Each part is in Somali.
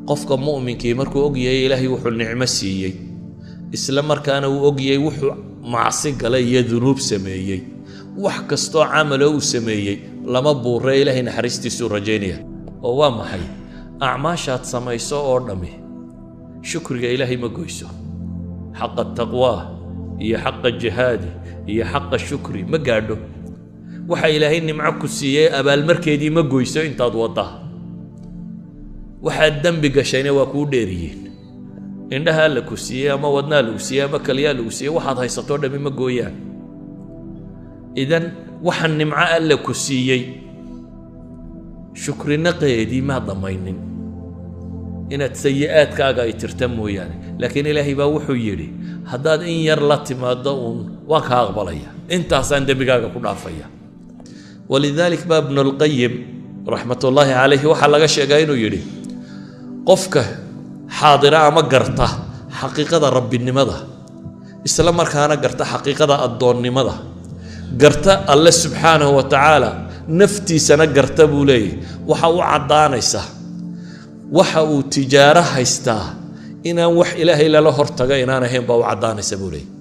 Qofka mu'minkii markuu ogyahay Ilaahay wuxuu nicmo siiyey, isla markaana uu ogyahay wuxuu macsi galay iyo dunuub sameeyey, wax kastoo camaloo uu sameeyey lama buuree, Ilaahay naxariistiisuu rajaynaya. Oo waa maxay? Acmaashaad samayso oo dhammi shukriga Ilaahay ma goyso. Xaqa taqwaa iyo xaqa jihaadi iyo xaqa shukri ma gaadho. Waxa Ilaahay nimco ku siiyey abaalmarkeedii ma goyso intaad waddaa. Waxaad dembi gashayna waa kuu dheeriyeen. Indhaha la ku siiyey ama wadnaa lagu siiyey ama kaliyaa lagu siiyey, waxaad haysatoo dhammi ma gooyaan. Idan waxa nimco Alle ku siiyey shukrinaqeedii maa dhammaynin, inaad sayi-aadkaaga ay tirta mooyaane. Laakiin Ilaahay baa wuxuu yidhi, haddaad in yar la timaaddo uun, waan kaa aqbalaya, intaasaan dembigaaga ku dhaafaya. ولذلك baa Ibnulqayim رحمة الله عليه waxaa laga sheegaa inuu yidhi, qofka xaadira ama garta xaqiiqada rabbinimada, isla markaana garta xaqiiqada addoonnimada, garta Alle سبحانه وتعالى, naftiisana garta, buu leeyahy, waxa u caddaanaysa waxa uu tijaaro haystaa inaan wax Ilaahay lala hortaga inaan ahayn baa u caddaanaysa, buu leeyahy.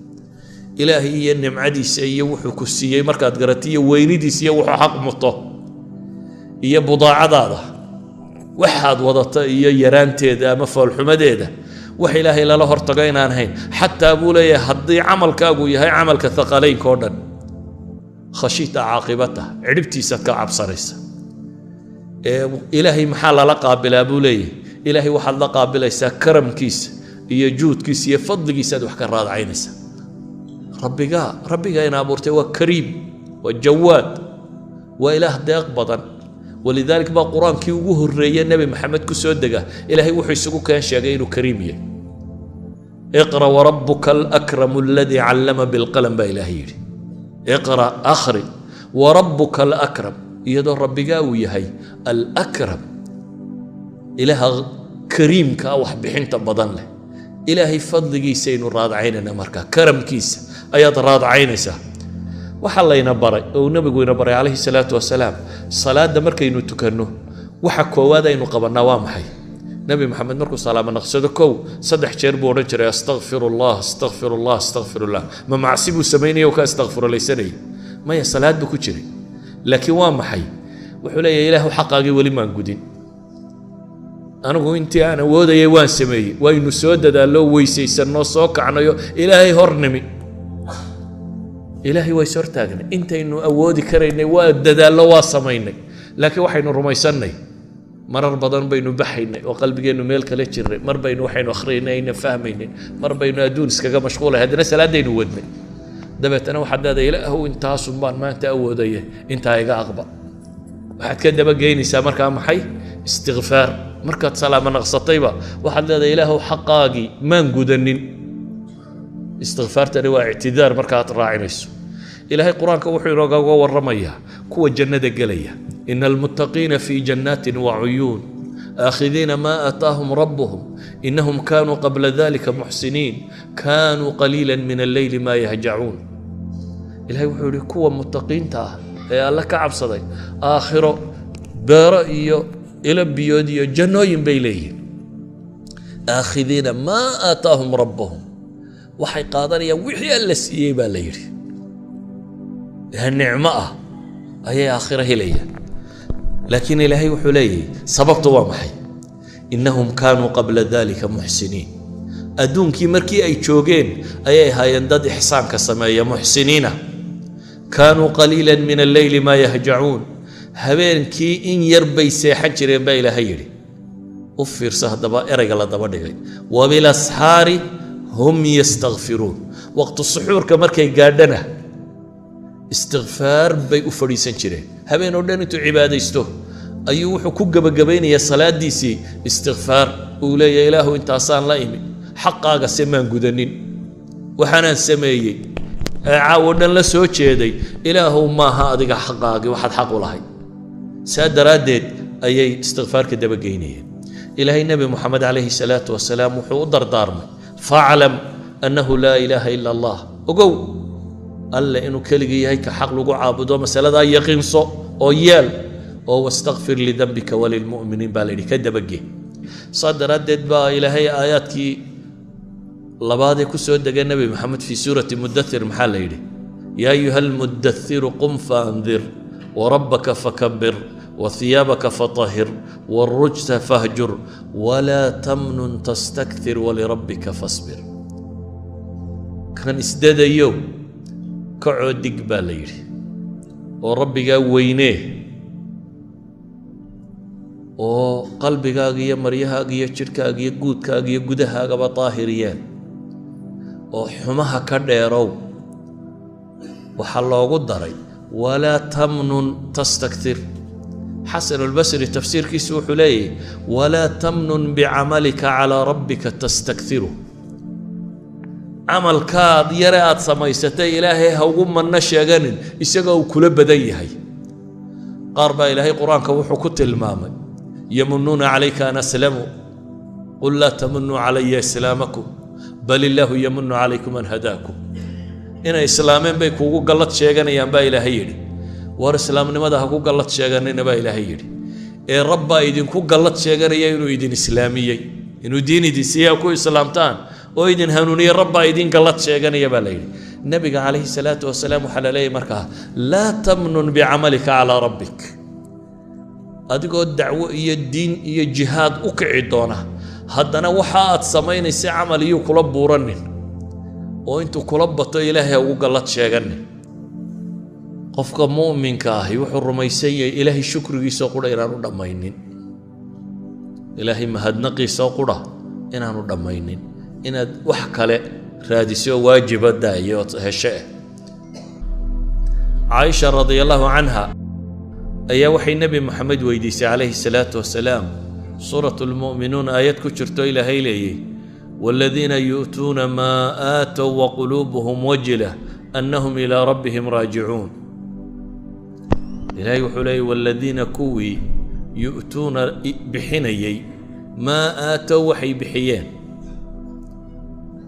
Ilaahay iyo nimcadiisa iyo wuxuu ku siiyey markaad garata, iyo weynidiisa iyo wuxuu xaq muto, iyo budaacadaada waxaad wadata iyo yaraanteeda ama foolxumadeeda, wax Ilaahay lala hortago inaan ahayn, xataa, buu leeyahay, haddii camalkaagu yahay camalka thaqalaynka oo dhan, خشيت عاقبته, cidhibtiisaad ka cabsanaysa. Ee Ilaahay maxaa lala qaabilaa, buu leeyahay? Ilaahay waxaad la qaabilaysaa karamkiisa iyo juudkiisa iyo fadligiisaad wax ka raadacaynaysaa. Rabbigaa, Rabbigaa ina abuurtay, waa kariim, waa jawaad, waa Ilaah deeq badan. ولذلك baa Qur-aankii ugu horreeye Nebi Maxamed ku soo dega, Ilaahay wuxuu isugu keen sheegay inuu kariim yahay. اقرأ وربك الأكرم الذي علم بالقلم baa Ilaahay yidhi. اقرأ, akhri, وربك الأكرم, iyadoo Rabbigaa uu yahay الأكرم, Ilaaha kariimka ah, wax bixinta badan leh. Ilaahay fadligiisaynu raadcaynayna, markaa karamkiisa ayaad raadcaynaysaa. Waxaa layna baray oo uu Nebigu ina baray عليه الصلاة والسلام, salaadda markaynu tukanno waxa koowaad aynu qabannaa waa maxay? Nebi Maxamed markuu salaamo naqsado, kow, saddex jeer buu odhan jiray: أستغفر الله, أستغفر الله, أستغفر الله. Ma macsi buu samaynaya oo ka astakfirulaysanayay? Maya, salaad buu ku jiray. Laakiin waa maxay? Wuxuu leeyahay, Ilaahu, xaqaagii weli maan gudin. Anigu intii aan awoodayay waan sameeyey, waynu soo dadaallo, weysaysanno, soo kacnayo, Ilaahay hor nimi, Ilaahay waa is hortaagnay, intaynu awoodi karaynay waa dadaallo, waa samaynay. Laakiin waxaynu rumaysannay, marar badan baynu baxaynay oo qalbigeennu meel kale jirnay, mar baynu waxaynu akhriyaynay ayna fahmaynin, mar baynu adduun iskaga mashquulay, haddana salaadaynu wadnay. Dabeetana waxaad leedahay, Ilaahow, intaasun baan maanta awoodaya, intaa iga aqbal. Waxaad ka dabageynaysaa markaa maxay? Istikfaar. Markaad salaamo naqsatayba waxaad leedahay, Ilaahow, xaqaagii maan gudanin. Istikfaartani waa ictidaar markaad raacinayso. Ilaahay Qur-aanka wuxuu inoogaga warramayaa kuwa jannada gelaya: إن المتقين في جنات وعيون آخذين ما آتاهم ربهم إنهم كانوا قبل ذلك محسنين كانوا قليلا من الليل ما يهجعون. Ilahay wuxuu yihi, kuwa muttaqiinta ah ee Alle ka cabsaday, aakhiro beero iyo ilo biyood iyo jannooyin bay leeyihin. آخذين ما آتاهم ربهم, waxay qaadanayaan wixii Alla siiyey, baa la yidhi. Ee nicmo ah ayay aakhiro helayaan. Laakiin Ilaahay wuxuu leeyahay, sababtu waa maxay? إنهم كانوا قبل ذلك محسنين. Adduunkii markii ay joogeen ayay ahaayeen dad ixsaanka sameeya, muxsiniina. كانوا قليلا من الليل ما يهجعون, habeenkii in yar bay seexan jireen, baa Ilaahay yidhi. U fiirsa haddaba ereyga la daba dhigay: وبالأسحار هم يستغفرون. Waqtu suxuurka markay gaadhana istikfaar bay u fadhiisan jireen. Habeen oo dhan intuu cibaadaysto ayuu wuxuu ku gebagabaynayaa salaadiisii istikfaar. Uu leeyahay, Ilaahu, intaasaan la imi, xaqaaga se maan gudanin. Waxaanaan sameeyey ee caawo dhan la soo jeeday, Ilaahow, maaha adiga xaqaagii waxaad xaq u lahayd. Saa daraaddeed ayay istikfaarka dabageynayeen. Ilaahay Nebi Moxamed عليه الصلاة والسلام wuxuu u dardaarmay: فاعلم أنه لا إله إلا الله. Ogow Alle inuu keligii yahay ka xaq lagu caabudo, masaladaa yaqiinso oo yeel oo واستغفر لذنبك وللمؤمنين, baa la yidhi, ka dabage. Saa daraaddeed baa Ilaahay aayaadkii labaadee ku soo degay Nebi Maxamed fii suurati Mudathir maxaa la yidhi? يا أيها المدثر قم فأنذر وربك فكبر وثيابك فطهر والرجز فاهجر ولا تمنن تستكثر ولربك فاصبر. Kan isdadayow, kacoo dig baa la yidhi, oo Rabbigaa weynee, oo qalbigaaga iyo maryahaaga iyo jidhkaaga iyo guudkaaga iyo gudahaagaba daahiriyeen, oo xumaha ka dheerow. Waxaa loogu daray ولا تمنن تستكثر. Xasanulbasri tafsiirkiisu wuxuu leeyahy: ولا تمنن بعملك على ربك تستكثره. Camalkaad yare aad samaysatay Ilaahay ha ugu manno sheeganin isagoo uu kula badan yahay. Qaar baa Ilaahay Qur-aanka wuxuu ku tilmaamay: يمنون عليك أن أسلموا قل لا تمنوا علي إسلامكم بل الله يمن عليكم أن هداكم. Inay islaameen bay kuugu gallad sheeganayaan baa Ilaahay yidhi. War, islaamnimada ha ku gallad sheeganina baa Ilaahay yidhi, ee Rabbaa idinku gallad sheeganaya inuu idin islaamiyey, inuu diin idin siiya ku islaamtaan oo idin hanuuniyey. Rabbaa idin gallad sheeganaya baa la yidhi. Nebiga calayhi salaatu wasalaam waxaa la leeyahy markaa: لا تمنن بعملك على ربك. Adigoo dacwo iyo diin iyo jihaad u kici doona, haddana waxa aad samaynaysa camal iyuu kula buuranin, oo intuu kula bato Ilaahay ha ugu gallad sheeganin. Qofka mu'minka ahi wuxuu rumaysan yahay Ilaahay shukrigiisoo qura inaanu dhammaynin, Ilaahay mahadnaqiisoo qura inaanu dhammaynin. Inaad wax kale raadiso waajiba daayo ood heshe eh. Caaisha radia Allahu canha ayaa waxay Nebi Moxamed weydiisay calayhi salaatu wasalaam suurat Lmu'minuun aayad ku jirto Ilaahay leeyay: والذين يؤتون ما آتوا وقلوبهم وجلة أنهم إلى ربهم راجعون. Ilaahay wuxuu leeyay: والذين kuwii يؤتون bixinayey ما آتوا waxay bixiyeen,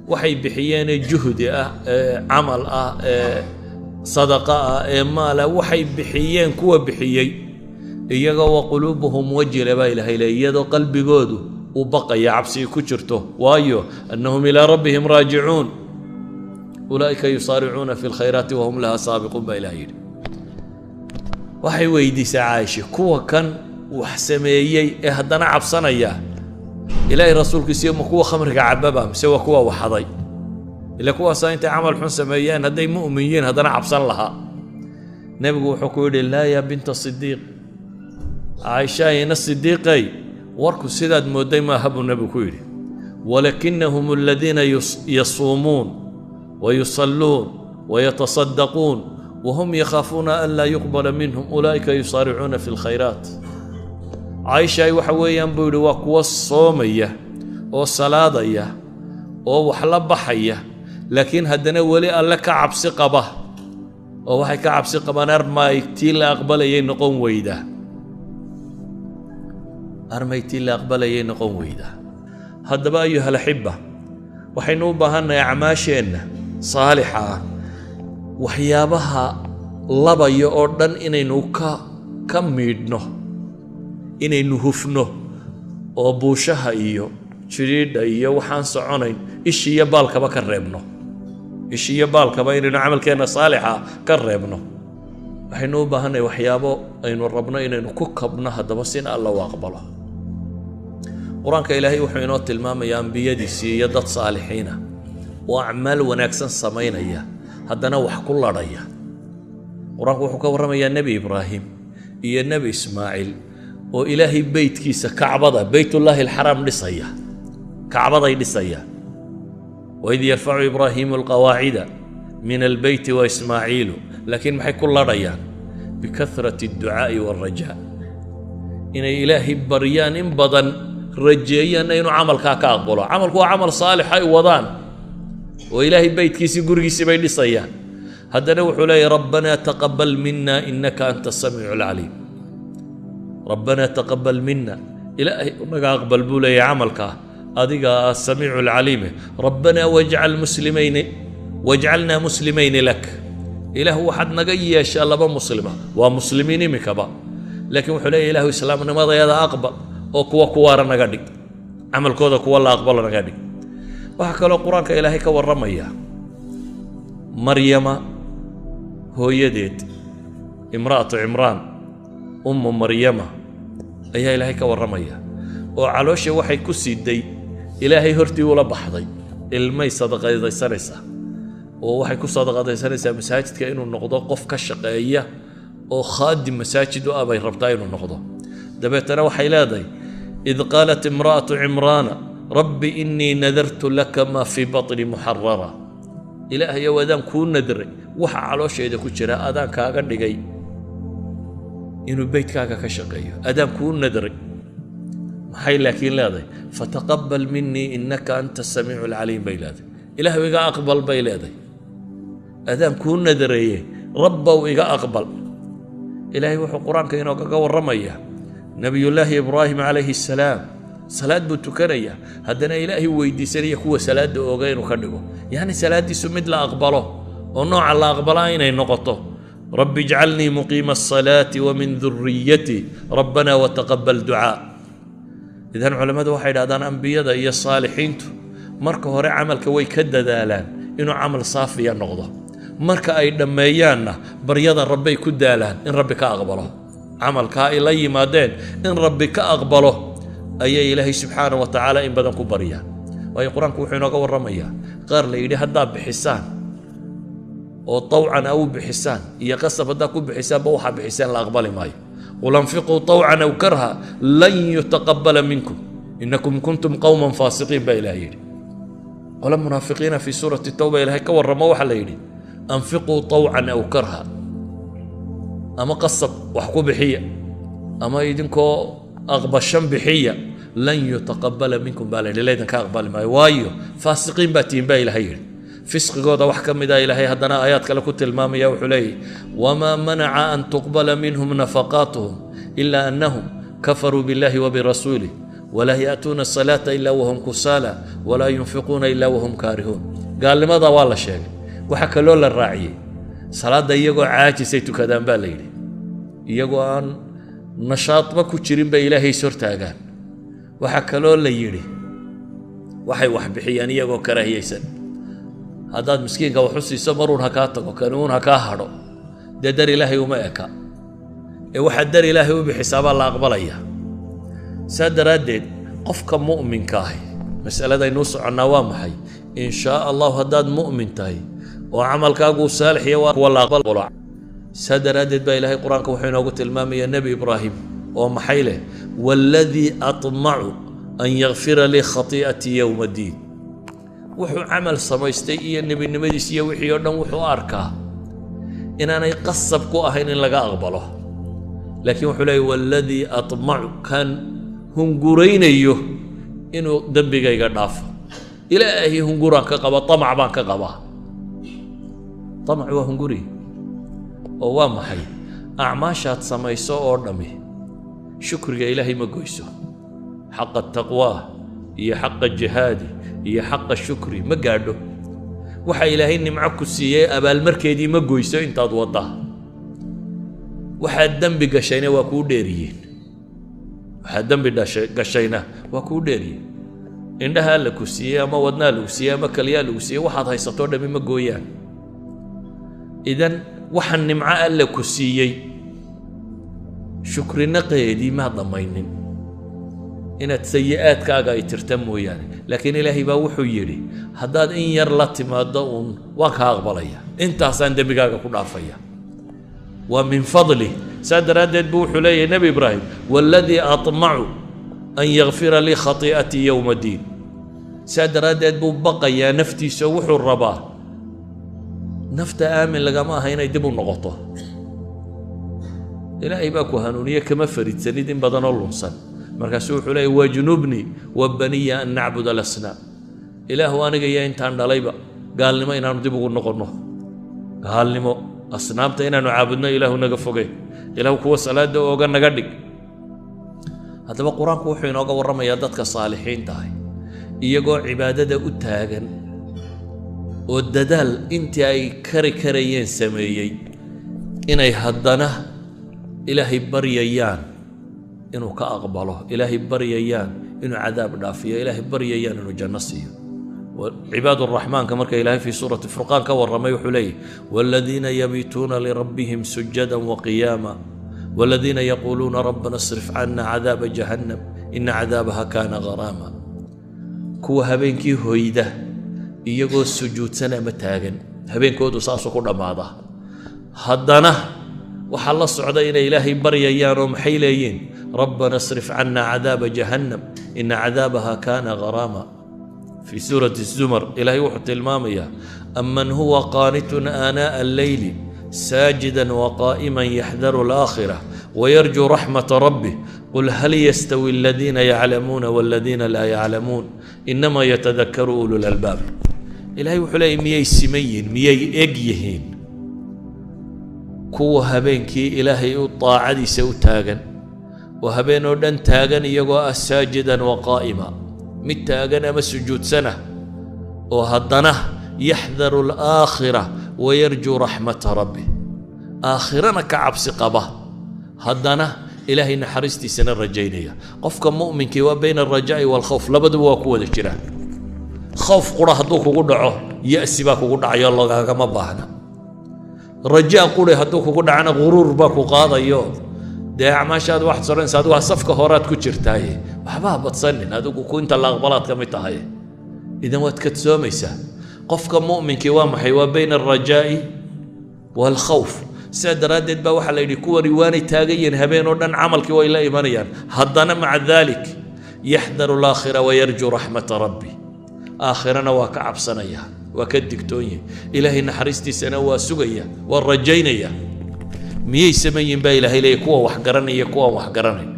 waxay bixiyeenee juhdi ah, ee camal ah, ee sadaqa ah, ee maal ah, waxay bixiyeen kuwa bixiyey iyagoo وقلوبهم وجلة baa Ilahay leey, iyadoo qalbigoodu uu baqaya, cabsi ku jirto, waayo أنهم إلى ربهم راجعون أولئك يسارعون في الخيرات وهم لها سابقون baa Ilahay yidhi. Waxay weydiisay Caaisha: kuwa kan wax sameeyey ee haddana cabsanaya, Ilaahay rasuulkiisiyo, ma kuwa khamriga cababa mise waa kuwa waxaday? Ila kuwaasaa intay camal xun sameeyeen, hadday mu'min yihiin, haddana cabsan lahaa. Nebigu wuxuu ku yidhi: لا يا بنت الصديق. Caaisha ina Sidiiqay, warku sidaad moodday maaha buu nebigu ku yidhi. ولكنهم الذين يصومون ويصلون ويتصدقون وهم يخافون ألا يقبل منهم أولئك يسارعون في الخيرات. Caaishaay, waxa weeyaan buu yidhi, waa kuwa soomaya oo salaadaya oo wax la baxaya, laakiin haddana weli Alle ka cabsi qaba, oo waxay ka cabsi qabaan armay tii la aqbalayay noqon weydaa, armay tii la aqbalayay noqon weydaa. Haddaba, أيها الأحبة, waxaynu u baahannahay acmaasheenna saalixa ah waxyaabaha labaya oo dhan inaynu ka miidhno, inaynu hufno, oo buushaha iyo jidhiidha iyo waxaan soconayn ishi iyo baalkaba ka reebno, ishi iyo baalkaba inaynu camalkeenna saalixa ka reebno. Waxaynu u baahannahay waxyaabo aynu rabno inaynu ku kabno haddaba sina Alla u aqbalo. Qur-aanka Ilaahay wuxuu inoo tilmaamayaa ambiyadiisii iyo dad saalixiina oo acmaal wanaagsan samaynaya, haddana wax ku ladhaya. Qur-aanku wuxuu ka warramayaa Nebi Ibraahim iyo Nebi Ismaaciil oo Ilaahay beytkiisa, Kacbada, Beytullaahi Alxaraam dhisaya, Kacbaday dhisaya. وإذ يرفع إبراهيم القواعد من البيت وإسماعيل. Laakiin maxay ku ladhayaan? بكثرة الدعاء والرجاء, inay Ilaahay baryaan in badan, rajeeyaanna inuu camalkaa ka aqbalo. Camalku waa camal saalix ay wadaan oo Ilaahay beytkiisii, gurigiisii bay dhisayaan. Haddana wuxuu leeyahy: ربنا تقبل منا إنك أنت السميع العليم. ربنا تقبل منا, Ilaahay naga aqbal buu leeyahy camalkaa, adiga السميع العليم. ربنا واجعل مسلمين واجعلنا مسلمين لك. Ilaah, waxaad naga yeeshaa laba muslima. Waa muslimiin imikaba, laakiin wuxuu leeyahy: Ilahu, islaamnimadayada aqbal oo kuwa kuwaara naga dhig. Camalkooda kuwa la aqbalo naga dhig. Waxaa kaloo Qur-aanka Ilaahay ka warramaya Maryama hooyadeed, imra'atu Cimraan, Ummu Maryama, ayaa Ilaahay ka warramaya, oo caloosha waxay ku siday Ilaahay hortii ula baxday. Ilmay sadaqadaysanaysaa, oo waxay ku sadaqadaysanaysaa masaajidka inuu noqdo qof ka shaqeeya oo khaadim masaajid u ah bay rabtaa inuu noqdo. Dabeetana waxay leedahay: "إذ قالت امرأة عمران رب إني نذرت لك ما في بطني محررا." Ilaahayow, adaan kuu nadray waxa caloosheeda ku jira, adaan kaaga dhigay inuu beytkaaga ka shaqeeyo, adaan kuu nadray. Maxay laakiin leedahay? "فتقبل مني إنك أنت السميع العليم" bay leedahay. Ilaahu, iga aqbal bay leedahay, adaan kuu nadareeye, Rabbow, iga aqbal. Ilaahay wuxuu Qur-aanka inoogaga warramaya Nebiyullaahi Ibraahim calayhi assalaam. Salaad buu tukanaya, haddana Ilaahay weydiisanaya kuwa salaadda ooga inuu ka dhigo, yacni salaaddiisu mid la aqbalo oo nooca la aqbalaa inay noqoto. "رب اجعلني مقيم الصلاة ومن ذريتي ربنا وتقبل دعاء." إذن culammadu waxay idhahdaan, ambiyada iyo saalixiintu marka hore camalka way ka dadaalaan inuu camal saafiya noqdo, marka ay dhammeeyaanna baryada Rabbay ku daalaan in Rabbi ka aqbalo camalkaa ay la yimaadeen. In Rabbi ka aqbalo ayay Ilaahay subxaana wa tacaala in badan ku baryaan, waayo Qur-aanku wuxuu inooga warramayaa qaar la yidhi haddaa bixisaan oo طوعا a u bixisaan iyo qasab haddaa ku bixisaanba, waxaa bixiseen la aqbali maayo. "قل أنفقوا طوعا أو كرها لن يتقبل منكم إنكم كنتم قوما فاسقين" baa Ilaah yidhi. Qole munaafiqiina fii suurati Tawba Ilahay ka warramo, waxaa la yidhi: "أنفقوا طوعا أو كرها", ama qasab wax ku bixiya ama idinkoo aqbashan bixiya, "لن يتقبل منكم" baa la yidhi, laydinka aqbali maayo, waayo faasiqiin baa tihiin baa Ilahay yidhi. Fisqigooda wax ka mida Ilaahay haddana aayaad kale ku tilmaamaya. Wuxuu leeyahy: "وما منع أن تقبل منهم نفقاتهم إلا أنهم كفروا بالله وبرسوله ولا يأتون الصلاة إلا وهم كسالى ولا ينفقون إلا وهم كارهون." Gaalnimada waa la sheegay, waxaa kaloo la raaciyey salaadda iyagoo caajisay tukadaan baa la yidhi, iyagoo aan nashaadba ku jirin bay Ilaahay is hortaagaan. Waxaa kaloo la yidhi waxay wax bixiyaan iyagoo karaahiyeysan. Haddaad miskiinka wax u siiso, maruun ha kaa tago, kanuun ha kaa hadho, dee dar Ilaahay uma eka ee waxaad dar Ilaahay u bixisaabaa la aqbalaya. Saa daraaddeed, qofka mu'minka ahi, masaladaynuu soconnaa waa maxay? In shaa Allahu, haddaad mu'min tahay oo camalkaagu saalix iyo waa kuwa la aqbalo. Saa daraaddeed baa Ilaahay Qur-aanka wuxuu inoogu tilmaamaya Nebi Ibraahim oo maxay leh: "والذي أطمع أن يغفر لي خطيئتي يوم الدين." Wuxuu camal samaystay iyo nebinimadiis iyo wixii oo dhan wuxuu arkaa inaanay qasab ku ahayn in laga aqbalo, laakiin wuxuu leeyay: "والذي أطمع", kaan hunguraynayo inuu dembigayga dhaafo Ilaahay hunguraan ka qaba, amac baan ka qabaa. Amac waa hunguri, oo waa maxay? Acmaashaad samayso oo dhammi shukriga Ilaahay ma goyso, xaqa taqwaa iyo xaqa jihaadi iyo xaqa shukri ma gaadho. Waxa Ilaahay nimco ku siiyey abaalmarkeedii ma goyso intaad waddaa. Waxaad dembi gashayna waa kuu dheeriyeen, waxaad dembi dhashay gashayna waa kuu dheeriyeen. Indhahaa la ku siiyey ama wadnaa lagu siiyey ama kaliyaa lagu siiyey, waxaad haysatoo dhammi ma gooyaan. إذن waxa nimco Alle ku siiyey shukrinaqeedii maa dhammaynin inaad sayi-aadkaaga ay tirta mooyaane. Laakiin Ilaahay baa wuxuu yidhi: haddaad in yar la timaaddo uun, waan kaa aqbalaya, intaasaan dembigaaga ku dhaafaya, waa min fadli. Saa daraaddeed buu wuxuu leeyahay Nebi Ibraahim: "والذي أطمع أن يغفر لي خطيئتي يوم الدين." Saa daraaddeed buu baqayaa naftiisa. Wuxuu rabaa, nafta aamin lagama aha inay dib u noqoto. Ilaahay baa ku hanuuniye, kama faridsanid in badanoo lunsan. Markaasuu wuxuu leeyay: "واجنبني وبني أن نعبد الأصنام." Ilaahu, aniga iyo intaan dhalayba gaalnimo inaanu dib ugu noqonno, gaalnimo, asnaamta inaanu caabudno, Ilaahu naga foge. Ilaahu, kuwa salaada ooga naga dhig. Haddaba Qur-aanku wuxuu inooga warramayaa dadka saalixiinta ahi iyagoo cibaadada u taagan oo dadaal intii ay kari karayeen sameeyey, inay haddana Ilaahay baryayaan inuu ka aqbalo, Ilaahay baryayaan. Inuu cadaab dhaafiyo, Ilaahay baryayaan inuu janno siiyo. Cibaad araxmaanka marka Ilaahay fii suurati Furqaan ka warramay, wuxuu leeyahy: والذين يبيتون لربهم سجدا وقياما والذين يقولون ربنا اصرف عنا عذاب جهنم إن عذابها كان غراما. Kuwa habeenkii hoyda iyagoo sujuudsan ama taagan, habeenkoodu saasuu ku dhammaadaa. Haddana waxaa la socda inay Ilaahay baryayaan, oo maxay leeyiin? ربنا اصرف عنا عذاب جهنم إن عذابها كان غراما. في سورة الزمر Ilaahay wuxuu tilmaamayaa: أمن هو قانت آناء الليل ساجدا وقائما يحذر الآخرة ويرجو رحمة ربه قل هل يستوي الذين يعلمون والذين لا يعلمون إنما يتذكر أولو الألباب. Ilahay wuxuu leeyay: miyay siman yihiin, miyay eg yihiin kuwa habeenkii Ilaahay u daacadiisa u taagan oo habeen oo dhan taagan, iyagoo ah ساجدا وقائما, mid taagan ama sujuudsana, oo haddana يحذر الآخرة ويرجو رحمة ربه, aakhirana ka cabsi qaba, haddana Ilaahay naxariistiisana rajaynaya? Qofka mu'minkii waa بين الرجاء والخوف, labaduba waa ku wada jiraan. Khowf qura hadduu kugu dhaco, ya'si baa kugu dhacayo, lagaagama baahna. Rajaa quri hadduu kugu dhacana, guruur baa ku qaadayo. Dee acmaashaada waxaad soranaysa, adigu safka horaad ku jirtaaye, waxba ha badsanin, adigu ku inta la aqbalaad ka mid tahay. Idan waad kadsoomaysaa. Qofka mu'minkii waa maxay? Waa بين الرجاء والخوف. Sidaa daraaddeed baa waxaa la yidhi: kuwani waanay taagan yihiin habeen oo dhan, camalkii way la imanayaan, haddana مع ذلك يحذر الآخرة ويرجو رحمة ربه. Aakhirana waa ka cabsanaya, waa ka digtoon yahay, Ilaahay naxariistiisana waa sugaya, waa rajaynaya. Miyay samayin baa Ilaahay leeyahy kuwa wax garanaya, kuwaan wax garanayn?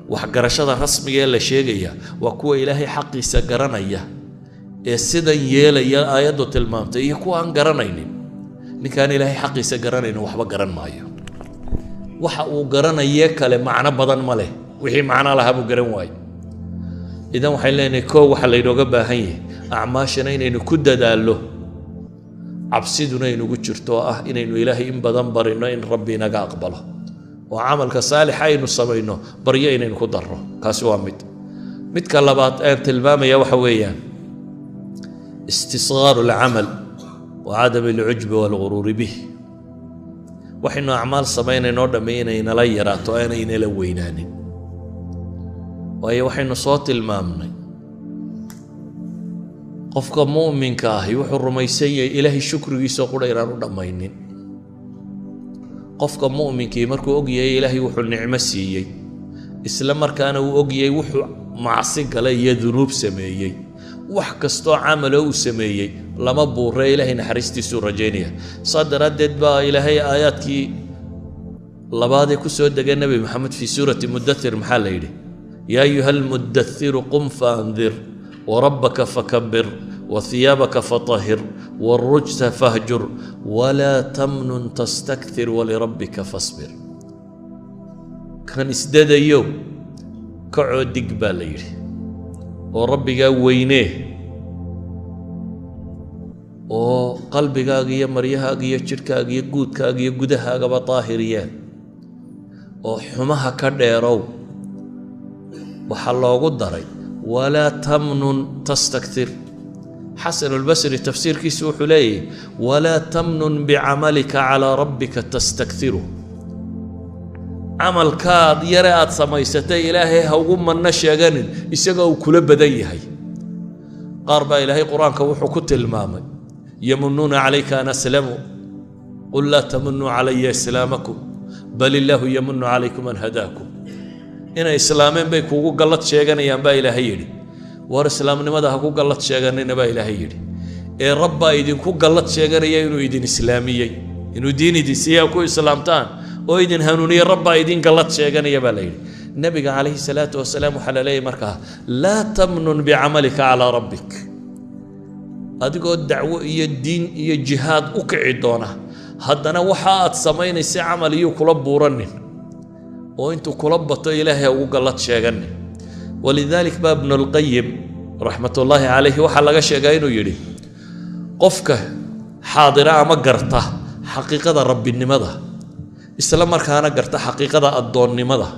Waxgarashada rasmiga ee la sheegaya waa kuwa Ilaahay xaqiisa garanaya ee sidan yeelaya aayaddu tilmaamtay, iyo kuwa aan garanaynin. Ninkaan Ilaahay xaqiisa garanaynin waxba garan maayo. Waxa uu garanaye kale macno badan ma leh, wixii macno lahaa buu garan waaye. Idan waxaan leenahay: koo, waxaa laynooga baahan yahay acmaashana inaynu ku dadaallo, cabsiduna inugu jirto, oo ah inaynu Ilaahay in badan barino in Rabbi inaga aqbalo, oo camalka saalixa aynu samayno baryo inaynu ku darro. Kaasi waa mid. Midka labaad aan tilmaamaya waxa weeyaan استصغار العمل وعدم العجب والغرور به. Waxaynu acmaal samaynaynoo dhammay inaynala yaraato, aanaynala weynaanin, waayo waxaynu soo tilmaamnay qofka mu'minka ahi wuxuu rumaysan yahay Ilaahay shukrigiisoo qura inaan u dhammaynin. Qofka mu'minkii markuu og yahay Ilaahay wuxuu nicmo siiyey, isla markaana uu og yahay wuxuu macsi galay iyo dunuub sameeyey, wax kastoo camaloo uu sameeyey lama buuree, Ilaahay naxariistiisuu rajaynaya. Saa daraaddeed baa Ilaahay aayaadkii labaadee ku soo degay Nebi Maxamed fii suurati Mudathir maxaa la yidhi? يا أيها المدثر قم فأنذر وربك فكبر وثيابك فطهر والرجز فاهجر ولا تمنن تستكثر ولربك فاصبر. Kan isdadayow, kacoo dig baa la yidhi, oo Rabbigaa weynee, oo qalbigaaga iyo maryahaaga iyo jidhkaaga iyo guudkaaga iyo gudahaagaba daahiriyeen, oo xumaha ka dheerow. Waxaa loogu daray ولا تمنن تستكثر. Xasanulbasri tafsiirkiisu wuxuu leeyahy: ولا تمنن بعملك على ربك تستكثره. Camalkaad yare aad samaysatay Ilaahay ha ugu manno sheeganin isagoo uu kula badan yahay. Qaar baa Ilaahay Qur-aanka wuxuu ku tilmaamay: يمنون عليك أن أسلموا قل لا تمنوا علي إسلامكم بل الله يمن عليكم أن هداكم. Inay islaameen bay kuugu gallad sheeganayaan baa Ilaahay yidhi. War, islaamnimada ha ku gallad sheeganina baa Ilaahay yidhi, ee Rabbaa idinku gallad sheeganaya inuu idin islaamiyey, inuu diin idin siiya ku islaamtaan oo idin hanuuniyey. Rabbaa idin gallad sheeganaya baa la yidhi. Nebiga calayhi salaatu wasalaam waxaa la leeyahy markaa: لا تمنن بعملك على ربك. Adigoo dacwo iyo diin iyo jihaad u kici doona, haddana waxa aad samaynaysa camal iyuu kula buuranin, oo intuu kula bato Ilaahay ha ugu gallad sheeganin. ولذلك baa Ibnulqayim رحمة الله عليه waxaa laga sheegaa inuu yidhi: qofka xaadira ama garta xaqiiqada rabbinimada, isla markaana garta xaqiiqada addoonnimada,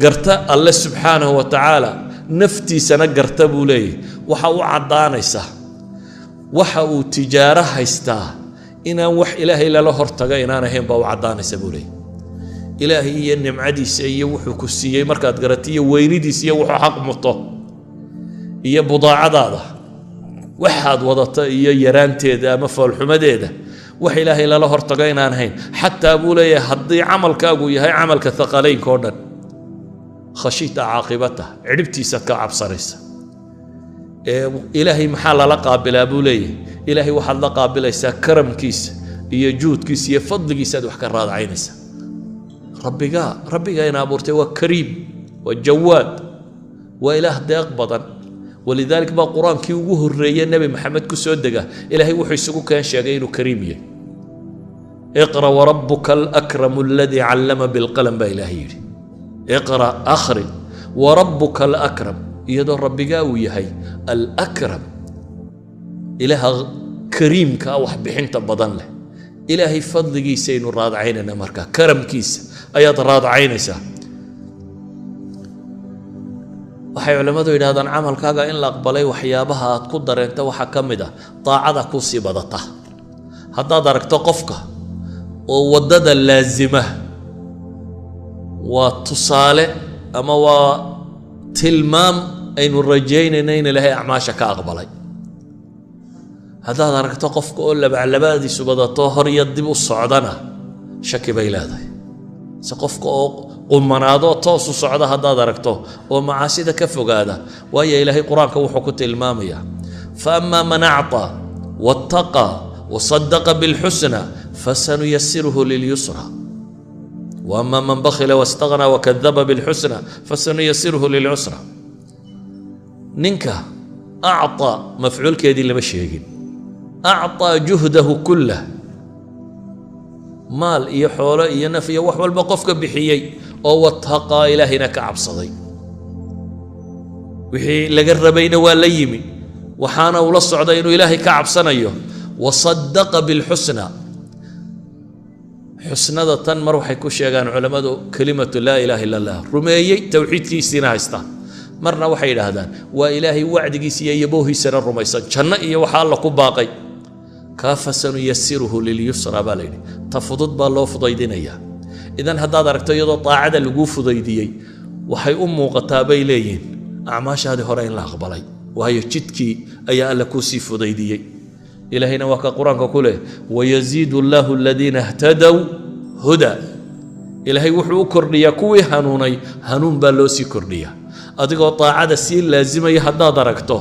garta Alle subxaanahu wa tacaala. Naftiisana garta, buu leeyahy, waxa u caddaanaysa waxa uu tijaaro haystaa inaan wax Ilaahay lala hortaga inaan ahayn baa u caddaanaysa, buu leeyahy. Ilaahay iyo nimcadiisa iyo wuxuu ku siiyey markaad garato, iyo weynidiisa iyo wuxuu xaq muto, iyo budaacadaada waxaad wadata iyo yaraanteeda ama foolxumadeeda, wax Ilaahay lala hortago inaan ahayn, xataa, buu leeyahay, haddii camalkaagu yahay camalka thaqalaynka oo dhan, khashita caaqibata, cidhibtiisaad ka cabsanaysa. Ee Ilaahay maxaa lala qaabilaa, buu leeyahay? Ilaahay waxaad la qaabilaysaa karamkiisa iyo juudkiisa iyo fadligiisaad wax ka raadacaynaysaa. Rabbigaa, Rabbigaa ina abuurtay, waa kariim, waa jawaad, waa Ilaah deeq badan. Walidalik baa Qur-aankii ugu horreeye Nebi Maxamed ku soo dega Ilaahay wuxuu isugu keen sheegay inuu kariim yahay. "Iqra warabuka alakramu aladii callama bilqalam" baa Ilaahay yidhi. Iqra, akhri, warabuka alakram, iyadoo Rabbigaa uu yahay alakram, Ilaaha kariimka ah, wax bixinta badan leh. Ilaahay fadligiisaynu raadcaynayna, markaa karamkiisa ayaad raadcaynaysaa. Waxay culimmadu yidhahdaan, camalkaaga in la aqbalay waxyaabaha aad ku dareento waxaa ka mid ah daacada kusii badata. Haddaad aragto qofka oo waddada laasima, waa tusaale ama waa tilmaam aynu rajaynayno in Ilaahay acmaasha ka aqbalay. Haddaad aragto qofka oo labaclabaadiisu badato, hor iyo dib u socdana, shaki bay leedahay. Se qofka oo qumanaado, toos u socda haddaad aragto, oo macaasida ka fogaada, waayo Ilaahay Qur-aanka wuxuu ku tilmaamayaa: "Faama man acطaa wattaqaa wasadaqa bilxusna fasanuyasiruhu lilyusra, waama man bakhila wastaghnaa wakadaba bilxusna fasanuyasiruhu lilcusra." Ninka acطaa, mafcuulkeedii lama sheegin, acطaa juhdahu kullah, maal iyo xoolo iyo naf iyo wax walba qofka bixiyey, oo wataqaa, Ilaahayna ka cabsaday, wixii laga rabayna waa la yimi, waxaana ula socday inuu Ilaahay ka cabsanayo, wasadaqa bilxusna. Xusnada tan mar waxay ku sheegaan culammadu kelimatu laa ilaaha illa Allah rumeeyey, towxiidkiisiina haysta. Marna waxay yidhaahdaan waa Ilaahay wacdigiisa iyo yaboohiisana rumaysan, janno iyo waxa Alla ku baaqay. Kaa fasanuyasiruhu lilyusra baa la yidhi, ta fudud baa loo fudaydinayaa. Idan haddaad aragto iyadoo daacada laguu fudaydiyey, waxay u muuqataa, bay leeyihiin, acmaashaadii hore in la aqbalay, waayo jidkii ayaa Alla kuusii fudaydiyey. Ilaahayna waa ka Qur-aanka ku leh: "Wayaziidu allaahu aladiina ihtadow huda." Ilaahay wuxuu u kordhiyaa kuwii hanuunay, hanuun baa loo sii kordhiyaa. Adigoo daacada sii laasimaya haddaad aragto,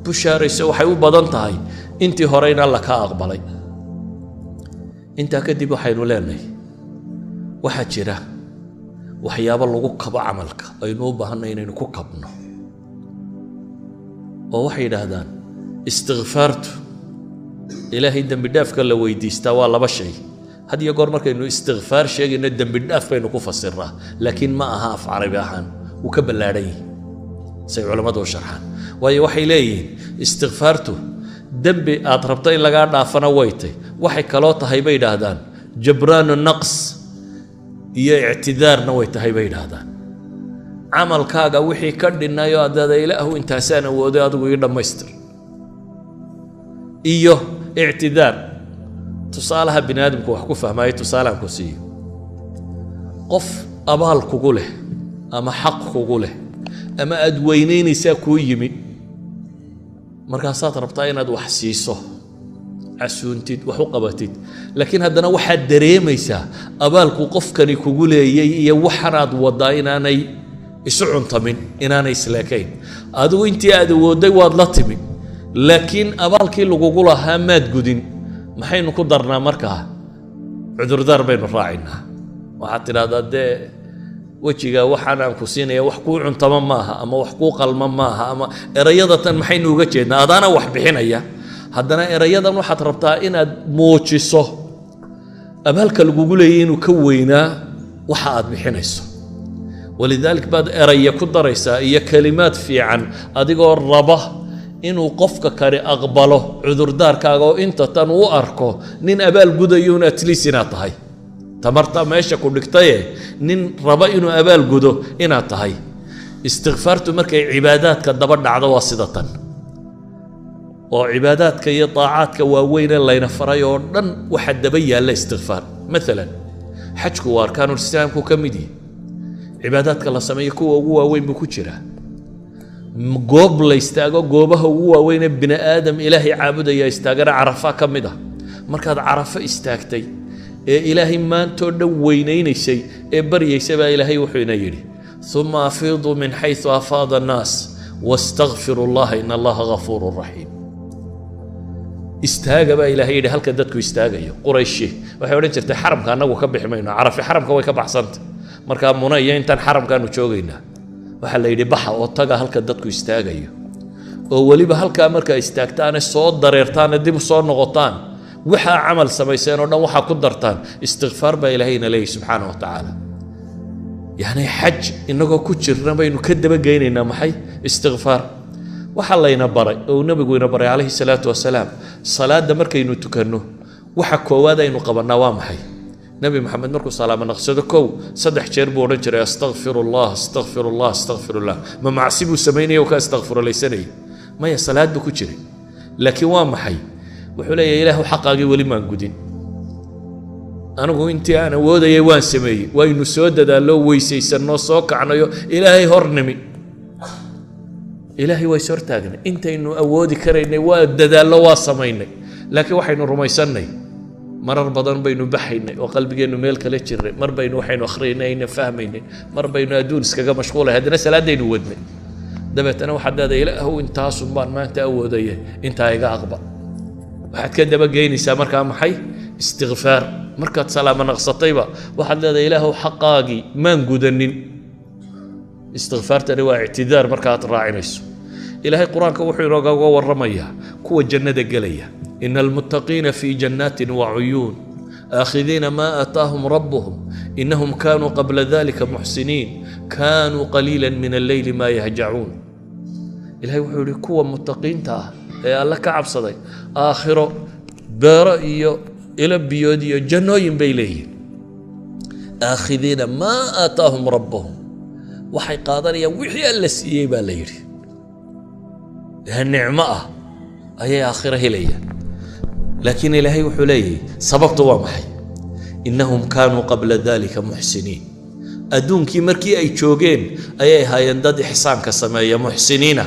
bushaarayso, waxay u badan tahay intii hore in Alla ka aqbalay. Intaa kadib waxaynu leenahay, waxaa jira waxyaabo lagu kabo camalka aynu u baahanay inaynu ku kabno, oo waxay yidhaahdaan istikfaartu, Ilaahay dembi dhaafka la weydiistaa, waa laba shay. Had iyo goor markaynu istikfaar sheegayno dembi dhaaf baynu ku fasirnaa, laakiin ma aha. Af Carabi ahaan wuu ka ballaadhan yihi say culammadu u sharxaan, waayo waxay leeyihiin istikfaartu dembi aad rabto in lagaa dhaafana way tay, waxay kaloo tahay, bay yidhaahdaan, jabraanu naqs iyo ictidaarna way tahay, bay yidhaahdaan. Camalkaaga wixii ka dhinnayo adaada "Ilaahu, intaasaan awooday, adigu ii dhammaystir" iyo ictidaar. Tusaalaha bini aadamku wax ku fahmaayo tusaalaan ku siiyo: qof abaal kugu leh ama xaq kugu leh ama aad weynaynaysaa kuu yimi, markaasaad rabtaa inaad wax siiso, casuuntid, wax u qabatid, laakiin haddana waxaad dareemaysaa abaalku qofkani kugu leeyay iyo waxanaad waddaa inaanay isu cuntamin, inaanay isleekayn. Adigu intii aad awoodday waad la timi, laakiin abaalkii lagugu lahaa maad gudin. Maxaynu ku darnaa markaa? Cudurdaar baynu raacinaa. Waxaad tidhahdaa, "Dee wejiga waxaan aan ku siinaya wax kuu cuntama maaha ama wax kuu qalma maaha." Ama erayada tan maxaynu uga jeednaa? Adaana wax bixinaya, haddana erayadan waxaad rabtaa inaad muujiso abaalka lagugu leeyay inuu ka weynaa waxa aad bixinayso. Walidaalik baad eraya ku daraysaa iyo kelimaad fiican, adigoo raba inuu qofka kale aqbalo cudurdaarkaaga oo inta tan u arko nin abaal gudayuun, at least inaad tahay tamarta meesha ku dhigtaye, nin raba inuu abaal gudo inaad tahay. Istikfaartu markay cibaadaadka daba dhacdo waa sida tan, oo cibaadaadka iyo daacaadka waaweynee layna faray oo dhan waxaa daba yaalla istikfaar. Maalan, xajku waa arkaanulislaamku ka mid yihi, cibaadaadka la sameeyo kuwa ugu waaweyn buu ku jiraa. Goob la istaago, goobaha ugu waaweynee bini aadam Ilaahay caabudaya istaagana Carafa ka mid ah. Markaad Carafo istaagtay ee Ilaahay maantoo dhan weynaynaysay ee baryaysay baa Ilaahay wuxuu ina yidhi: ثم أفيضوا من حيث أفاض الناس واستغفروا الله إن الله غفور رحيم. Istaaga baa Ilaahay yidhi halka dadku istaagayo. Qurayshi waxay odhan jirtay: "Xaramka annagu ka bixi mayno, Carafi xaramka way ka baxsanta, markaa Muna iyo intaan xaramkaanu joogaynaa." Waxaa la yidhi: "Baxa oo taga halka dadku istaagayo, oo weliba halkaa markaa istaagtaane soo dareertaane dib u soo noqotaan, waxaa camal samayseen oo dhan waxaa ku dartaan istikfaar," baa Ilaahayna leeyahy subxaana wa tacaala. Yacni xaj inagoo ku jirna baynu ka dabageynaynaa maxay? Istikfaar. Waxaa layna baray oo uu Nebigu ina baray calayhi salaatu wasalaam, salaadda markaynu tukanno waxa koowaad aynu qabannaa waa maxay? Nebi Maxamed markuu salaamo naqsado, kow saddex jeer buu odhan jiray: "أستغفر الله، أستغفر الله، أستغفر الله." Ma macsi buu samaynaya oo ka astakfirulaysanayay? Maya, salaad buu ku jiray. Laakiin waa maxay? Wuxuu leeyahay: "Ilaahu, xaqaagii weli maan gudin. Anigu intii aan awoodayay waan sameeyey, waynu soo dadaallo, weysaysanno, soo kacnayo, Ilaahay hor nimi, Ilaahay waa is hortaagnay, intaynu awoodi karaynay waa dadaallo, waa samaynay. Laakiin waxaynu rumaysannay marar badan baynu baxaynay oo qalbigeennu meel kale jirnay, mar baynu waxaynu akhriyaynay ayna fahmaynin, mar baynu adduun iskaga mashquulay, haddana salaadaynu wadnay. Dabeetana waxaad leedahay: Ilaahow, intaasun baan maanta awoodaya, intaa iga aqbal." Waxaad ka dabageynaysaa markaa maxay? Istikfaar. Markaad salaamo naqsatayba waxaad leedahay: "Ilaahow, xaqaagii maan gudanin." Istikfaartani waa ictidaar markaad raacinayso. Ilaahay Qur-aanka wuxuu inoogaga warramayaa kuwa jannada gelaya: إن المتقين في جنات وعيون آخذين ما آتاهم ربهم إنهم كانوا قبل ذلك محسنين كانوا قليلا من الليل ما يهجعون. Ilahay wuxuu yihi: kuwa mutaqiinta ah ee Alle ka cabsaday aakhiro beero iyo ilo biyood iyo jannooyin bay leeyihin. آخذين ما آتاهم ربهم, waxay qaadanayaan wixii Alla siiyey baa la yidhi, ee nicmo ah ayay aakhiro helayaan. Laakiin Ilaahay wuxuu leeyahay: sababtu waa maxay? إنهم كانوا قبل ذلك محسنين. Adduunkii markii ay joogeen ayay ahaayeen dad ixsaanka sameeya, muxsiniina.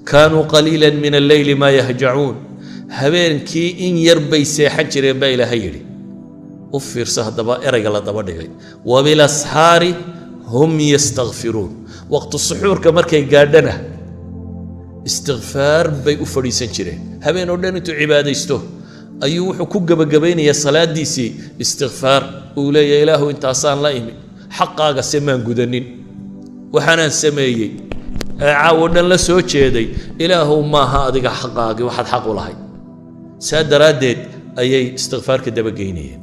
كانوا قليلا من الليل ما يهجعون, habeenkii in yar bay seexan jireen baa Ilaahay yidhi. U fiirso haddaba erayga la daba dhigay: وبالأسحار هم يستغفرون. Waqtu suxuurka markay gaadhana istikfaar bay u fadhiisan jireen. Habeen oo dhan intuu cibaadaysto ayuu wuxuu ku gebagabaynayaa salaadiisii istikfaar. Uu leeyahay: "Ilaahu, intaasaan la imi, xaqaaga se maan gudanin. Waxaanaan sameeyey ee caawo dhan la soo jeeday, Ilaahow, maaha adiga xaqaagii waxaad xaq u lahayd." Saa daraaddeed ayay istikfaarka dabageynayeen.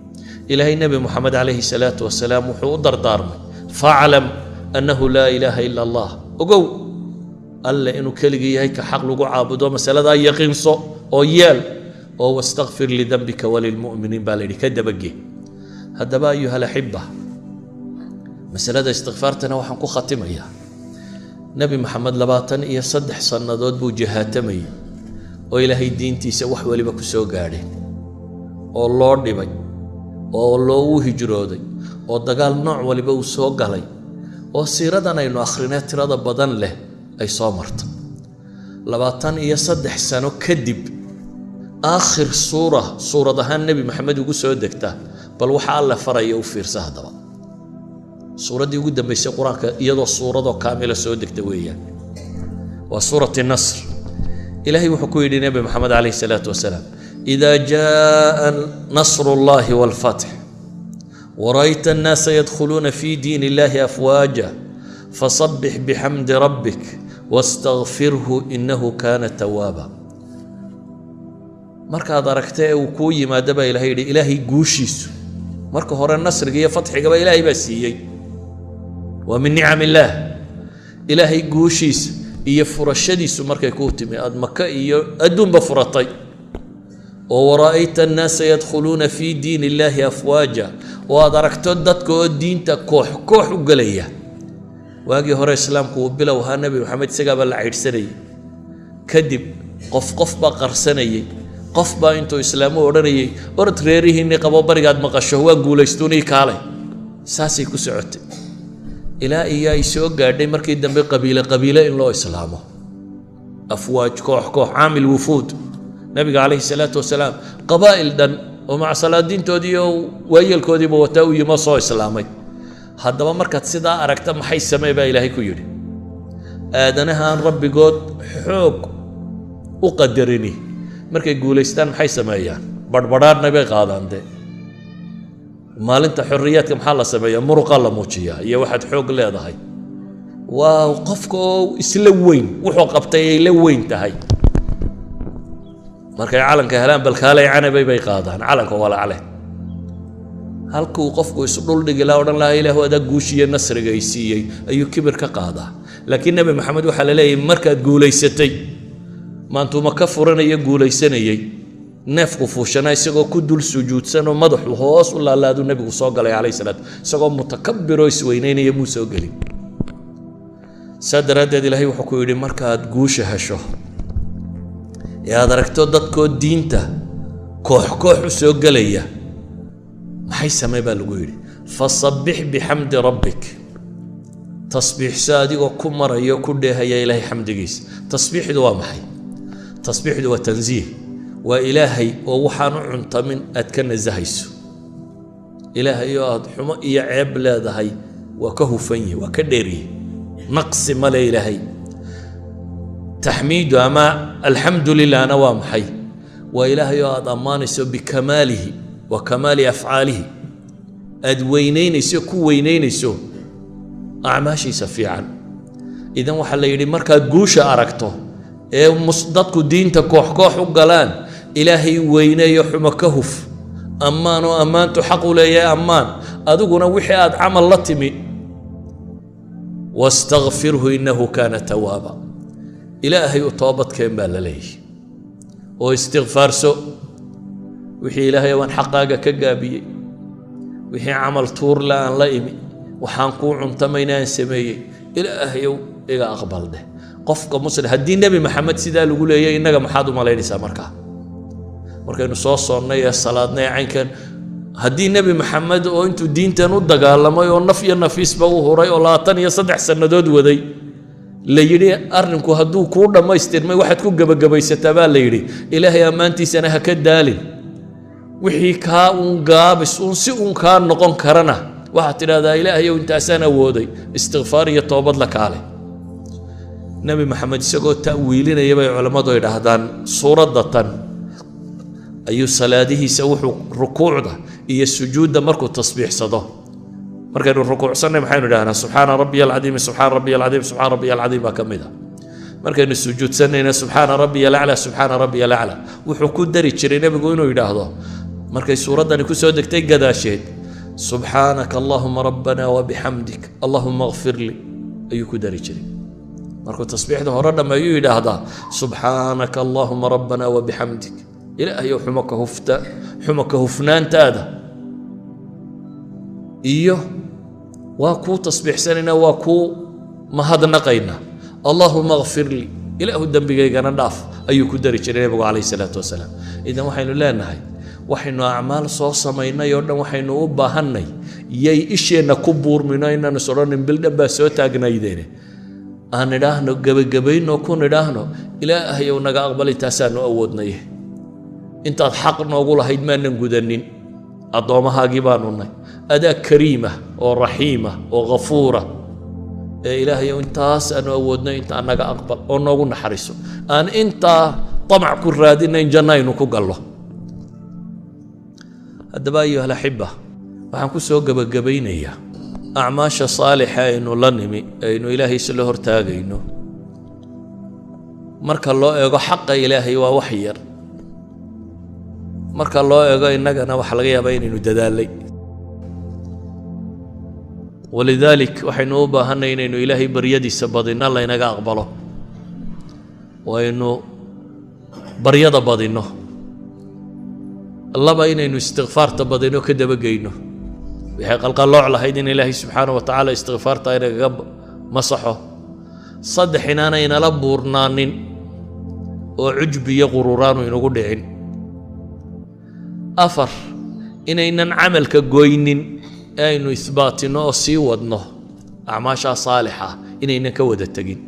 Ilaahay Nebi Moxamed calayhi salaatu wasalaam wuxuu u dardaarmay: فاعلم أنه لا إله إلا الله. Ogow Alle inuu keligii yahay ka xaq lagu caabudo, masaladaa yaqiinso oo yeel oo واستغفر لذنبك وللمؤمنين baa la yidhi, ka dabage. Haddaba, أيها الأحبة, masalada istikfaartana waxaan ku khatimayaa: Nebi Maxamed 23 sannadood buu jihaatamayey oo Ilaahay diintiisa wax waliba ku soo gaadheen oo loo dhibay oo loogu hijrooday oo dagaal nooc waliba uu soo galay oo siiradan aynu akhrinee tirada badan leh ay soo marta. 23 sano kadib, aakhir suura suurad ahaan Nebi Maxamed ugu soo degta, bal waxa Alle faraya u fiirsa. Haddaba, suuraddii ugu dambaysay Qur-aanka iyadoo suuradoo kaamila soo degta weeyaan, waa suurat Nasr. Ilaahay wuxuu ku yidhi Nebi Maxamed calayhi salaatu wasalaam: إذا جاء نصر الله والفتح ورأيت الناس يدخلون في دين الله أفواجا فسبح بحمد ربك واستغفره إنه كان توابا. Markaad aragta ee uu kuu yimaado, baa Ilahay yidhi, Ilaahay guushiisu. Marka hore nasriga iyo fatxigaba Ilaahay baa siiyey, waa من نعم الله. Ilaahay guushiisa iyo furashadiisu markay kuu timi, aad Maka iyo adduunba furatay, oo ورأيت الناس يدخلون في دين الله أفواجا, oo aad aragto dadka oo diinta koox koox u gelaya. Waagii hore islaamku uu bilow ahaa, Nebi Maxamed isagaabaa la caydhsanayey. Kadib qof qof baa qarsanayey, qof baa intuu islaamu odhanayey, "Orod, reerihiinnii qabo, barigaad maqasho waan guulaystuunii, kaalay." Saasay ku socotay ilaa iyo ay soo gaadhay markii dambe qabiile qabiile in loo islaamo, afwaaj, koox koox, caamil wufuud. Nabiga calayhi salaatu wasalaam qabaa'il dhan oo macsalaadiintoodii iyo waayeelkoodiiba wataa u yimo soo islaamay. Haddaba markaad sidaa aragta, maxay samee baa Ilaahay ku yidhi? Aadanahaan rabbigood xoog u qadarini markay guulaystaan maxay sameeyaan? Badhbadhaadhna bay qaadaan. Dee maalinta xorriyaadka maxaa la sameeyaa? Muruqaa la muujiyaa iyo waxaad xoog leedahay. Waa qofka oo isla weyn, wuxuu qabtay ay la weyn tahay. Markay calanka helaan, balkaalay canabay bay qaadaan calanka walacle. Halkuu qofku isdhuldhigi laha, odhan lahaa, "Ilaahu adaa guushiiyo nasriga ay siiyey," ayuu kibir ka qaadaa. Laakiin Nebi Maxamed waxaa la leeyahay, markaad guulaysatay, maantuuma ka furanaya guulaysanayey, neefku fuushanaa isagoo ku dul sujuudsanoo madaxu hoos u laalaaduu nebigu soo galay calayhi salaatu, isagoo mutakabiroo isweynaynaya muu soo gelin. Saa daraaddeed Ilaahay wuxuu ku yidhi, markaad guusha hesho ee aad aragto dadkoo diinta koox koox u soo gelaya, maxay samee baa lagu yidhi? Fasabbix bixamdi rabbik, tasbiixso adigoo ku marayo, ku dheehaya Ilaahay xamdigiisa. Tasbiixdu waa maxay? Tasbiixdu waa tansiih, waa Ilaahay oo waxaan u cuntamin aad ka nasahayso. Ilaahay oo aad xumo iyo ceeb leedahay waa ka hufan yihi, waa ka dheeryihi, naqsi male Ilaahay. Taxmiidu ama alxamdu lilahna waa maxay? Waa Ilaahay oo aad ammaanayso bikamaalihi wa kamaali afcaalihi, aad weynaynayso, ku weynaynayso acmaashiisa fiican. Idan waxaa la yidhi, markaad guusha aragto ee dadku diinta koox koox u galaan, Ilaahay weyneeyo, xumo ka huf, ammaanoo ammaantu xaq u leeyahay ammaan, adiguna wixii aad camal la timi. Wastakfirhu innahu kaana tawaaba, Ilaahay u toobadkeen baa la leeyahy oo istikfaarso wixii Ilaahay waan xaqaaga ka gaabiyey, wixii camal tuurla aan la imi, waxaan kuu cuntamayna aan sameeyey, Ilaahayow iga aqbal dheh. Qofka muslim haddii Nebi Maxamed sidaa lagu leeyay, innaga maxaad u malaynaysaa? Markaa markaynu soo soonnay ee salaadnay ee caynkan, haddii Nebi Maxamed oo intuu diintan u dagaalamay oo naf iyo nafiisba u huray oo 23 sannadood waday la yidhi, arrinku hadduu kuu dhammaystirmay, waxaad ku gebagabaysataa baa la yidhi, Ilaahay ammaantiisana ha ka daalin, wixii kaa uun gaabis uun si uun kaa noqon karana waxaad tidhahdaa, "Ilaahayow, intaasaan awooday," istikfaar iyo toobad la kaale. Nebi Maxamed isagoo ta'wiilinaya bay culammadu idhaahdaan suuradda tan ayuu salaadihiisa wuxuu rukuucda iyo sujuudda markuu tasbiixsado. Markaynu rukuucsannay maxaynu idhahnaa? Subxaana rabbiya alcadiimi, subxaana rabbiya alcadiim, subxaana rabbiya alcadiim baa ka mid a. Markaynu sujuudsanayna, subxaana rabbiya alaclaa, subxaana rabbiya alaclaa. Wuxuu ku dari jiray nebigu inuu yidhaahdo markay suuraddani ku soo degtay gadaasheed, "Subxaanaka allahuma rabbana wabixamdik allahuma akfir li," ayuu ku dari jiray. Markuu tasbiixda hore dhammeeyuu yidhaahdaa, "Subxaanaka allahuma rabbana wabixamdik," Ilaahayow xumo ka hufta, xumo ka hufnaantaada iyo waa kuu tasbiixsanaynaa, waa kuu mahadnaqaynaa, allahuma akfir lii, Ilaahu dembigaygana dhaaf, ayuu ku dari jiray nebigu calayhi salaatu wasalaam. Idan waxaynu leenahay, waxaynu acmaal soo samaynay oo dhan waxaynu u baahannay yay isheenna ku buurmino, inaan is odhanin bildhan baa soo taagnaydeene, aan nidhaahno gebagabayno, ku nidhaahno, "Ilaahayow naga aqbal, intaasaanu awoodnaye, intaad xaq noogu lahayd maanan gudanin, addoommahaagii baanu nay, adaa kariima oo raxiima oo ghafuura ee Ilaahayow intaas aanu awoodnay intaa naga aqbal oo noogu naxariiso," aan intaa tamac ku raadina in janno aynu ku gallo. Haddaba ayuha alaxiba, waxaan ku soo gebagabaynayaa, acmaasha saalixa aynu la nimi, aynu Ilaahay isla hortaagayno, marka loo eego xaqa Ilaahay waa wax yar. Marka loo eego innagana waxaa laga yaabaa inaynu dadaalay. Walidaalik waxaynu u baahanay inaynu Ilaahay baryadiisa badinno, laynaga aqbalo waynu baryada badinno. Laba, inaynu istikfaarta badino, ka dabageyno waxay qalqallooc lahayd in Ilaahay subxaana wa tacaala istikfaarta inagaga Masaxo. Saddex, inaanay inala buurnaanin oo cujbi iyo qururaanu inugu dhicin. Afar, inaynan camalka goynin ee aynu isbaatinno oo sii wadno acmaashaa saalixa, inaynan ka wada tegin.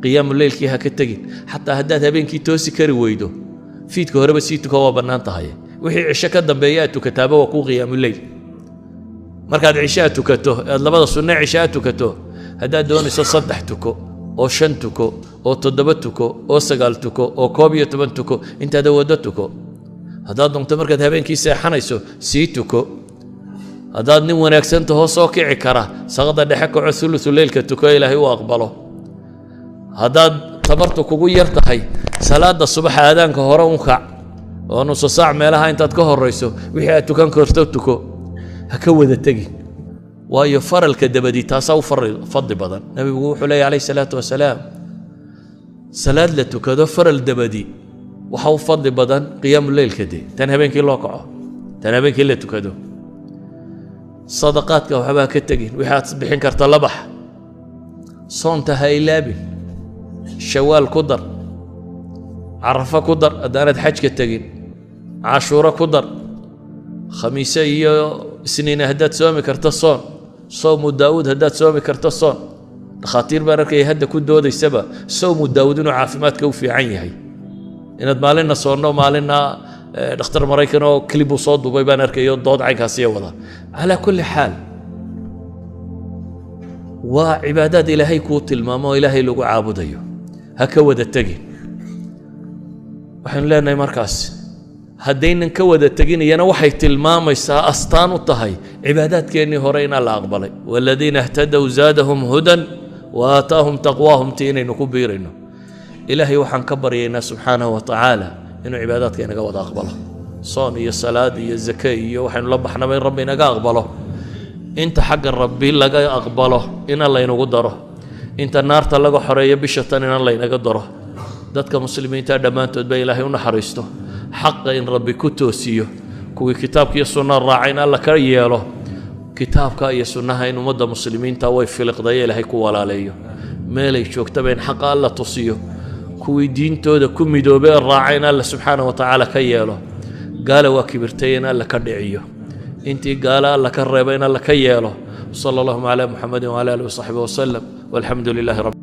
Qiyaamu leylkii ha ka tegin. Xataa haddaad habeenkii toosi kari weydo, fiidka horeba sii tuka, waa bannaan tahay. Wixii cisho ka dambeeya aad tukataaba waa kuu qiyaamuleyl. Markaad cishaa tukato, aad labada sunne cishaa tukato, haddaad doonayso saddex tuko oo shan tuko oo toddoba tuko oo sagaal tuko oo 11 tuko, intaad awooddo tuko. Haddaad doonto, markaad habeenkii seexanayso sii tuko. Haddaad nin wanaagsan tahoo soo kici kara, saqda dhexe kaco, sulusu leylka tuko, Ilaahay u aqbalo. Haddaad tabartu kugu yar tahay, salaada subaxa aadaanka hore un kac oo nuso saac meelaha intaad ka horayso wixii aad tukan karto tuko. Ha ka wada tegin, waayo faralka dabadii taasaa u fadli badan. Nabigu wuxuu leeya, calayhi salaatu wasalaam, salaad la tukado faral dabadi waxa u fadli badan qiyaamu leylka, dee tan habeenkii loo kaco, tan habeenkii la tukado. Sadaqaadka waxba ha ka tegin, wixii aad bixin karta la bax. Soonta ha ilaabin. Shawaal ku dar, Carafo ku dar haddaanad xajka tegin, Cashuuro ku dar, Khamiise iyo Isniine haddaad soomi karto soon, soomu Daawuud haddaad soomi karto soon. Dhakhaatiir baan arkaya hadda ku doodaysaba soomu Daawuud inuu caafimaadka u fiican yahay, inaad maalinna soonno maalinna. Dhakhtar Maraykan oo clip uu soo duubay baan arkayo, dood caynkaasiya wada. Calaa kulli xaal, waa cibaadaad Ilaahay kuu tilmaamo oo Ilaahay lagu caabudayo, ha ka wada tegin. Waxaynu leenahay markaas, haddaynan ka wada tegin, iyana waxay tilmaamaysaa, astaan u tahay cibaadaadkeennii hore inaa la aqbalay. والذين اهتدوا زادهم هدى وآتاهم تقواهم, ti inaynu ku biirayno. Ilaahay waxaan ka baryaynaa, subxaanahu wa tacaala, inuu cibaadaadka inaga wada aqbalo, soon iyo salaad iyo zake iyo waxaynu la baxnaba in Rabbi inaga aqbalo. Inta xagga Rabbi laga aqbalo ina laynagu daro, inta naarta laga xoreeyo bisha tan ina laynaga daro. Dadka muslimiinta dhammaantood ba Ilaahay u naxariisto, xaqa in Rabbi ku toosiyo, kuwii kitaabka iyo sunnaha raaca in Alla ka yeelo, kitaabka iyo sunnaha in ummadda muslimiinta way filiqdayo Ilaahay ku walaaleeyo, meelay joogtaba in xaqa Alla tusiyo, kuwii diintooda ku midoobay ee raaca in Alla subxaana wa tacaala ka yeelo. Gaala waa kibirtay, in Alla ka dhiciyo, intii gaala Alla ka reeba in Alla ka yeelo. صلى اللهم على محمد وعلى آله وصحبه وسلم، والحمد لله رب